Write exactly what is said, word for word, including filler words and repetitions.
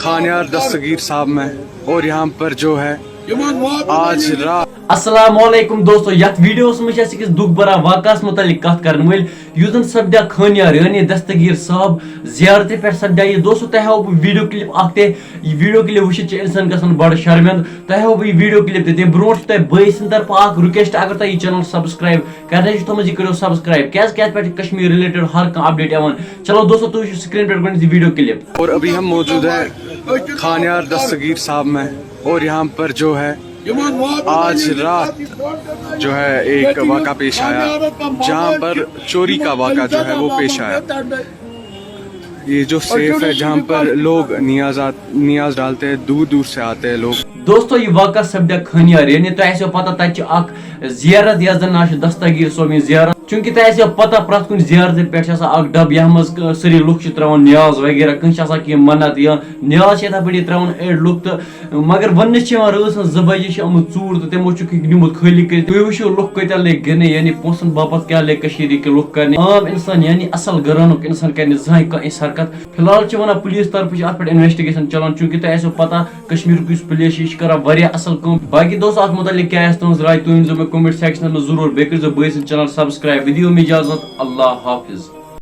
خانیار دستگیر صاحب میں، اور یہاں پر جو ہے آج رات السلام علیکم دوستو، یتھ ویڈیوس منٛز چھِ أسۍ أکِس دُکھ بھرا واقعس مُتعلق کتھ کرن وٲلۍ، یُس زن سپدیا خانیار یعنی دستگیر صاحب زیارتہِ پٮ۪ٹھ سپدیا۔ یہِ دوستو، تۄہہِ ہاوو بہٕ ویڈیو کلپ اکھ تہِ۔ یہِ ویڈیو کلپ وٕچھِتھ چھِ انسان گژھان بڑٕ شرمند۔ تۄہہِ ہاوو بہٕ یہِ ویڈیو کلپ تہِ۔ تمہِ برونٛٹھ چھِ تۄہہِ بٲے سٕنٛدِ طرفہٕ اکھ request، اگر تۄہہِ یہِ channel subscribe کرنٕے چھُ تھوٚمُت، یہِ کٔرِو subscribe۔ کیازِ کہِ اتھ پٮ۪ٹھ چھِ کشمیر related ہر کانٛہہ update یِوان۔ چلو دوستو، تُہۍ وٕچھِو screen پٮ۪ٹھ گۄڈٕنیتھ یہِ ویڈیو کلپ۔ اور ابھی ہم موجود ہیں خانیار دستگیر صاحب میں، اور یہاں پر جو ہے آج رات جو ہے ایک واقعہ پیش آیا، جہاں پر چوری کا واقعہ جو ہے وہ پیش آیا۔ یہ جو سیف ہے جہاں پر لوگ نیاز آت- نیاز ڈالتے ہیں، دور دور سے آتے ہیں لوگ۔ دوستو، یہِ واقعہ سپدیا خانیار، یعنی تۄہہِ آسیو پتہ، تتہِ چھِ اکھ زیارت یتھ زن ناو چھُ دستگیر صٲبٕنۍ زیارت۔ چوٗنٛکہِ تۄہہِ آسیو پتہ، پرٛٮ۪تھ کُنہِ زیارتہِ پٮ۪ٹھ چھِ آسان اکھ ڈبہٕ، یتھ منٛز سٲری لُکھ چھِ ترٛاوان نیاز وغیرہ، کٲنٛسہِ چھِ آسان کینٛہہ منت یا نیاز چھِ یِتھے پٲٹھۍ ترٛاوان أڑۍ لُکھ۔ تہٕ مگر وننہٕ چھِ یِوان، رٲژ ہٕنٛز زٕ بجے چھِ آمٕژ ژوٗر تہٕ تِمو چھُکھ یہِ نیوٗمُت خٲلی کٔرِتھ۔ تُہۍ وٕچھِو لُکھ کۭتیاہ لٔگۍ گِنٛدنہِ، یعنی پونٛسن باپتھ کیٛاہ لٔگۍ کٔشیٖرِ کہِ لُکھ کرنہِ۔ عام انسان یعنی اصل گرانُک انسان کرِ نہٕ زٕہٕنۍ کانٛہہ یِژھ حرکت۔ فی الحال چھِ ونان پُلیٖس طرفہٕ چھِ اتھ پٮ۪ٹھ investigation چلان، چوٗنٛکہِ تۄہہِ آسیو پتہ کشمیٖرُک یُس پُلیٖس چھُ، یہِ چھُ کران واریاہ اصل کٲم۔ باقٕے دوستو، اتھ مُتعلق کیٛاہ آسہِ تُہٕنٛز راے، تُہۍ ؤنۍزیو مےٚ comment sectionس منٛز ضروٗر۔ بیٚیہِ کٔرۍزیو بٲے سٕنٛز channel subscribe۔ وۄنۍ دِیِو مےٚ اجازت، اللہ حافظ۔